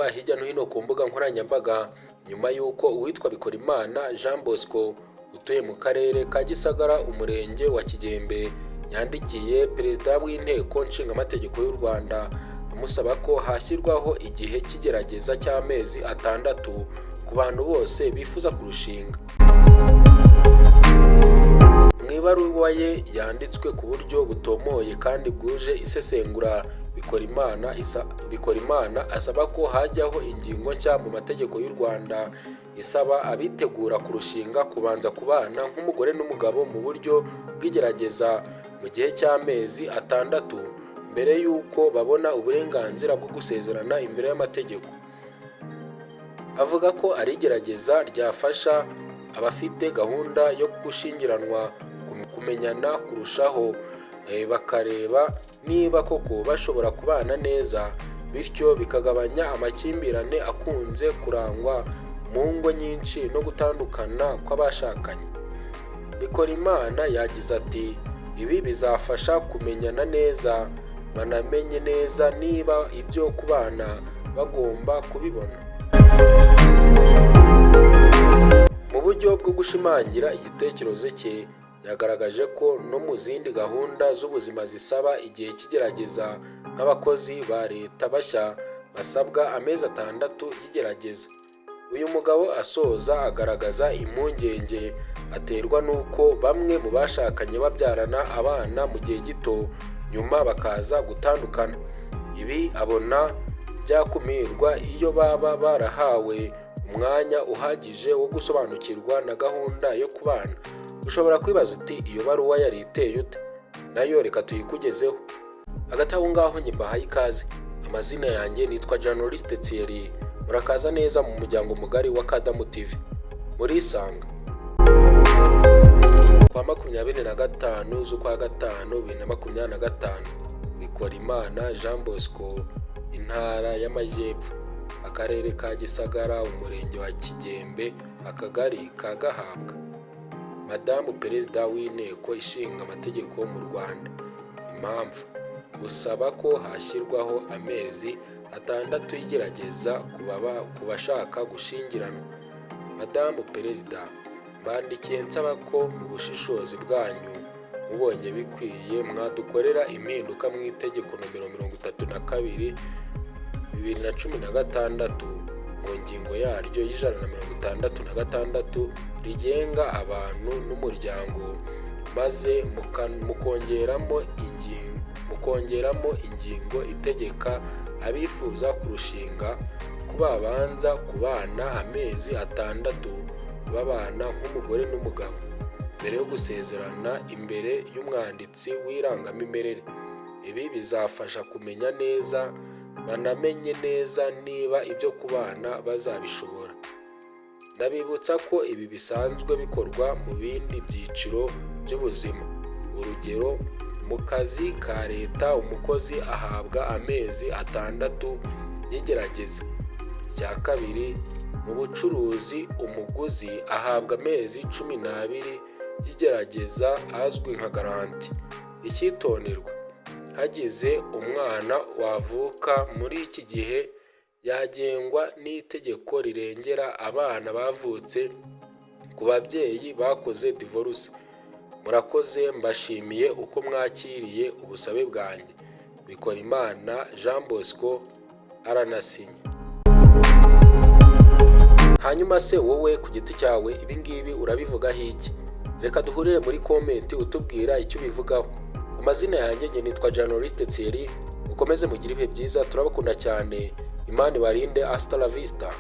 kuvugwa hirya no hino ku mbuga nkoranyambaga nyuma y'uko uwitwa Bikorimana Jean Bosco utuye mu karere ka Gisagara, umurenge wa Kigembe, yandikiye Perezida w'Inteko Nshingamategeko y'u Rwanda amusaba ko hashyirwaho igihe cy'igerageza cy'amezi 6 ku bantu bose bifuza kurushinga. Mu ibaruwa ye yanditswe ku buryo butomoye kandi bwuje isesengura, Bikorimana asaba ko hajyaho ingingo nshya mu mategeko y'u Rwanda isaba abitegura kurushinga kubanza kubana nk'umugore n'umugabo mu buryo bw'igerageza mu gihe cy'amezi 6 mbere y'uko babona uburenganzira bwo gusezerana imbere y'amategeko. Avuga ko ari igerageza ryafasha abafite gahunda yo gushyingiranwa kumenyana kurushaho, bakareba niba koko bashobora kubana neza, bityo bikagabanya amakimbirane akunze kurangwa mu ngo nyinshi no gutandukana kw'abashakanye. Bikorimana yagize ati: "Ibi bizafasha kumenyana neza, banamenye neza niba ibyo kubana bagomba kubibona." Mu buryo bwo gushimangira igitekerezo cye, yagaragaje ko no mu zindi gahunda z'ubuzima zisaba igihe cy'igerageza, nk'abakozi ba leta bashya basabwa amezi 6 y'igerageza. Uyu mugabo asoza agaragaza impungenge aterwa n'uko bamwe mu bashakanye babyarana abana mu gihe gito nyuma bakaza gutandukana. Ibi abona byakumirwa iyo baba barahawe umwanya uhagije wo gusobanukirwa na gahunda yo kubana. Ushobora kwibaza uti: "Iyo baruwa yari iteye ute?" Nayo reka tuyikugezeho. Hagati aho ngaho njye mbahaye ikaze, amazina yanjye nitwa Journaliste Thierry. Murakaza neza mu muryango mugari wa Kadamu TV. Murisanga kwa 25 z'ukwa 5 2025. Bikorimana Jean Bosco, Intara y'Amajyepfo, Akarere ka Gisagara, Umurenge wa Kigembe, Akagari ka Gahabwa. Madamu Perezida w'Inteko Ishinga Amategeko mu Rwanda, impamvu: gusaba ko hashyirwaho amezi 6 y'igerageza ku bashaka gushyingiranwa. Madamu Perezida, mbandikiye nsaba ko mu bushishozi bwanyu mubonye bikwiye mwadukorera impinduka mu itegeko nomero 32 2016 mu ngingo yaryo y'166 rigenga abantu n'umuryango, maze mukongeramo ingingo itegeka abifuza kurushinga ko babanza kubana amezi 6 babana nk'umugore n'umugabo mbere yo gusezerana imbere y'umwanditsi w'irangamimerere. Ibi bizafasha kumenya neza, banamenye neza niba ibyo kubana bazabishobora. Ndabibutsa ko ibi bisanzwe bikorwa mu bindi byiciro by'ubuzima. Urugero, mu kazi ka leta umukozi ahabwa amezi 6 y'igerageza. Icya kabiri, mu bucuruzi umuguzi ahabwa amezi 12 y'igerageza azwi nka garantie. Icyitonderwa: hagize umwana wavuka muri iki gihe yagengwa n'itegeko rirengera abana bavutse ku babyeyi bakoze divorce. Murakoze, mbashimiye uko mwakiriye ubusabe bwanjye. Bikorimana Jean Bosco aranasinye. Hanyuma se wowe ku giti cyawe ibi ngibi urabivugaho iki? Reka duhurire muri comment utubwira icyo ubivugaho. Amazina yanjye njye nitwa Journaliste Thierry. Mukomeze mugire ibihe byiza, turabakunda cyane. Imana ibarinde. Hasta la vista.